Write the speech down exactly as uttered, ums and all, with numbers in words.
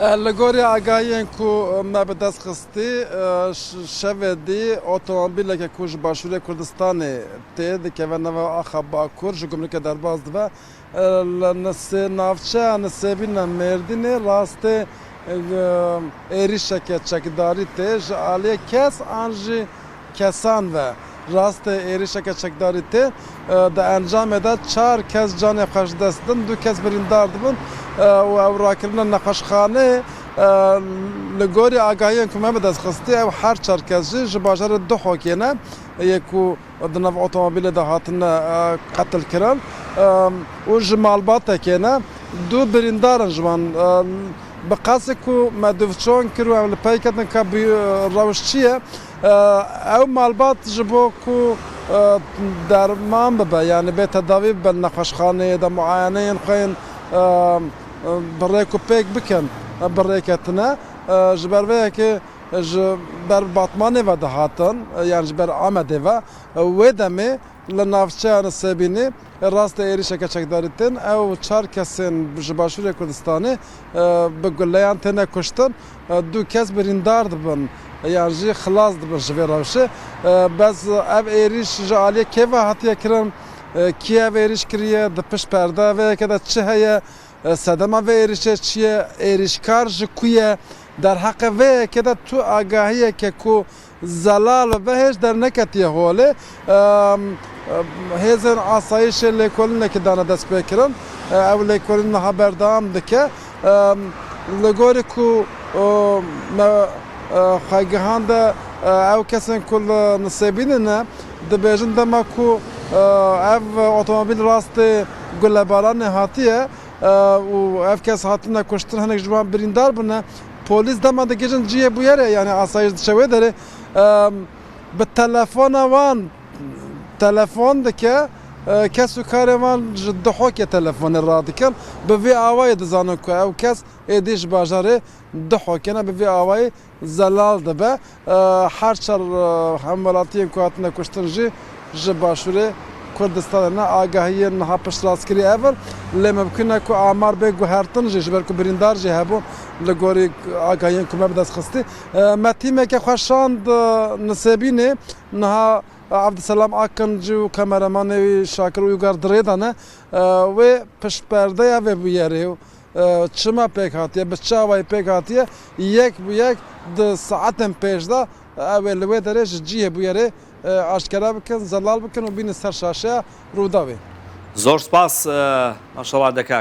E, li gorî agahiyên ku me bi dest xistî, e, ş-, şevê dî otomobîleke ku ji Başûrê Kurdistanê tê dikeve nava axa Bakur ji gumrûkê derbas dibe. E, li Nisê-, navçeya Nisêbîna Mêrdînê rastê, e, êrîşeke çekdarî tê ji aliyê kes an jî kesan ve rastê êrîşeke çekdarî tê. E, di encamê de çar kes canê xwe ji dest didin, du kes birîndar dibin, e, û ew rakirine nexweşxaneyê. E, li gorî agahiyên ku me bi dest xistî, ew her çar kes jî ji bajarê Duhokê ne, yê ku di nav otomobîlê de hatine, e, qetilkirin, e, û ji malbatekê ne. Du birîndar in ji wan. E, bi qasê ku me dûvçon kir û em li pey ketin ka bi, e, rewş çi ye. E, ew malbat ji bo ku, e, derman bibe, yanî bê tedawî bibe li nexweşxaneyê de, muayeneyên xwe yên, e, e, bi rêk û pêk bikin, e, bi rê ketine. E, ji ber vê yekê ji ber Batmanê ve dihatin, e, yan ji ber Amedê ve, e, wê demê li navçeya Nisêbînê rastê êrîşeke çekdarî tên. Ew çar kesên ji Başûrê Kurdistanê, e, bi guleyan têne kuştin. E, du kes birîndar dibin, e, yan jî xilas dibin ji vê rewşê. E, bes ev êrîş ji aliyê kê ve hatiye kirin? E, kî ev êrîş kiriye? Di pişt perdeya vê yekê de çi heye? E, sedema vê êrîşê çi ye? Êrîşkar ji ku ye? Derheqê vê yekê de tu agahiyeke ku zelal ve hêj derneketiye holê. Em, em, hêzên asayîşê lêkolînekî dane destpêkirin. E, ew lêkolîn niha berdewam dike. Em, li gorî ku, e, me, e, xwe gihande, e, ew kesên ku li Nisêbînê ne, dibêjin dema ku, e, ev otomobîl rastê gulebaranê hatiye, e, û ev kes hatine kuştin, hinek ji wan birîndar bûne. Polîs dema digihîjin cihê bûyerê, yanî asayîş diçe wê derê, e, bi telefona wan telefon dike, e, kes û karê wan ji Duhokê telefonê radikin. Bi vî awayî dizanin ku ew kes êdî ji bajarê Duhokê ne, bi vî awayî zelal dibe. E, her çar, e, hemwelatiyên ku hatine kuştin jî ji Başûrê Kurdistanê ne. Agahiyên niha piştrastkirî ev in. Lê mimkun e ku amar bê guhertin jî, ji ber ku birîndar jî hebûn li gorî agahiyên ku me bi dest xistî. E, me tîmeke xwe şand, e, Nisêbînê. Niha Abdulselam Akıncı û kameramanê wî Şakir Uygar di rê de ne. E, wê piştperdeya vê bûyerê û, e, çima pêk hatiye, bi çi awayî pêk hatiye, yek bi yek di saetên pêş de, e, ew ê li wê derê ji cihê bûyerê, e, aşkera bikin, zelal bikin û bînin ser şaşeya Rûdawê. Zor spas, e, maşallah dekak.